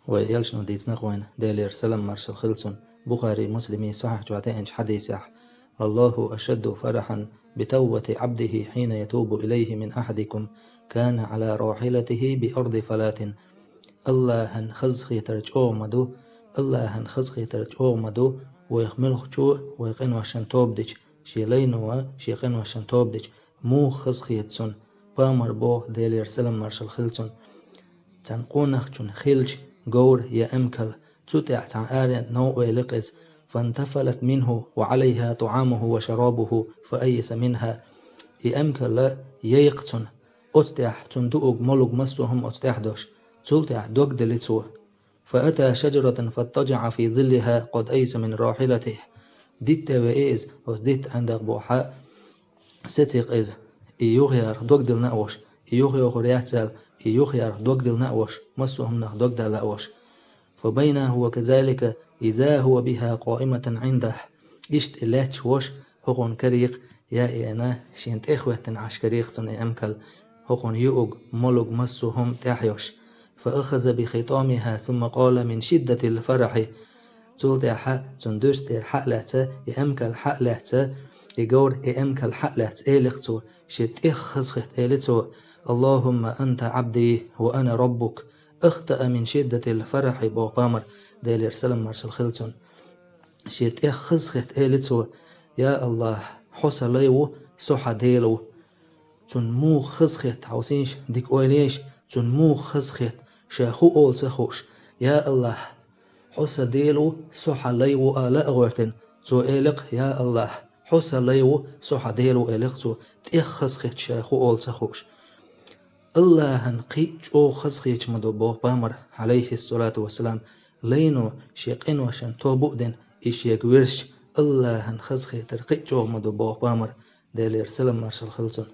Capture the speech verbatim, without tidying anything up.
Вай элчано дийцина вайна, Делера салам маршал хилла цунна, Бухари, Муслими сахьихь чохь деанчу хьадисехь: «الله أشد فرحا بتوبة عبده حين يتوب إليه من أحدكم كان على راحلته بأرض فلاة». Аллахьан хазахетар чӀогӀа ма ду, Аллахьан хазахетар чӀогӀа ма ду, вайх муьлххачо, вай къиношна тоба дича, шен лайно, шен къиношна тоба дича, муха хазахета цунна, пайхамара боху, Делера салам маршал хилла цунна, цхьана къонахчун хилча говр я эмкал, цу тӀехь цхьана аренна новкъа вели-кх иза: «فانتفلت منه وعليها طعامه وشرابه فأيس منها». И эмкал яйкх цунна, оцу тӀехь цунна дуург, молург, массо а хӀума оцу тӀехь долуш, цул тӀаьхьа дог дели цо. «فأتى شجرة فاضطجع في ظلها قد أيس من راحلته». Дитта тӀе веи иза, оцу дитта ӀиндагӀ бохьа, сеци-кх иза, и юхаярх дог диллина а волуш, и юхайохур яц аьлла, и юхаярх дог диллина а волуш, массо а хӀуманах дог далла а волуш. «فبينا هو كذلك إذا هو بها قائمة عنده». Иштта и лаьтташ волуш, хӀокхунна карийра, я и ана, шена тӀехӀоьттина Ӏаш карийра цунна и эмкал, хӀокхунна юург, молург, массо а хӀума тӀехь йолуш. «فأخذ بخطامها ثم قال من شدة الفرح». Цул тӀаьхьа цунна дуьрста тӀера хьа а лаьцна, и эмкал хьа а лаьцна, и говр, и эмкал хьа а лаьцна, элира цо, шен тӀех хазахетта эли цо: «اللهم أنت عبدي وأنا ربك». «أخطأ من شدة الفرح», боху пайхамара, Делера салам маршал хилла цунна. Шен тӀех хазахетта эли цо: «Я Аллахь, хьо сан лай ву, со хьан Дела ву». Цунна муха хазахетта, хьовсийша, дика ойла ейша, цунна муха хазахетта, ша хӀун олу ца хууш: «Я Аллахь, хьо сан Дела ву, со хьан лай ву», ала а гӀоьртина, цо элира-кх: «Я Аллахь, хьо сан лай ву, со хьан Дела ву», элира цо, тӀех хазахетта, ша хӀун олу ца хууш. Аллахьан кхин а чӀогӀа хазахеташ ма ду, боху пайхамара, Ӏалайхиссалату вассалам, лайно шен къиношна тоба а дина, и шега вирзича, Аллахьан хазахетар кхин а чӀогӀа ма ду, боху пайхамара, Делера салам маршал хилла цунна.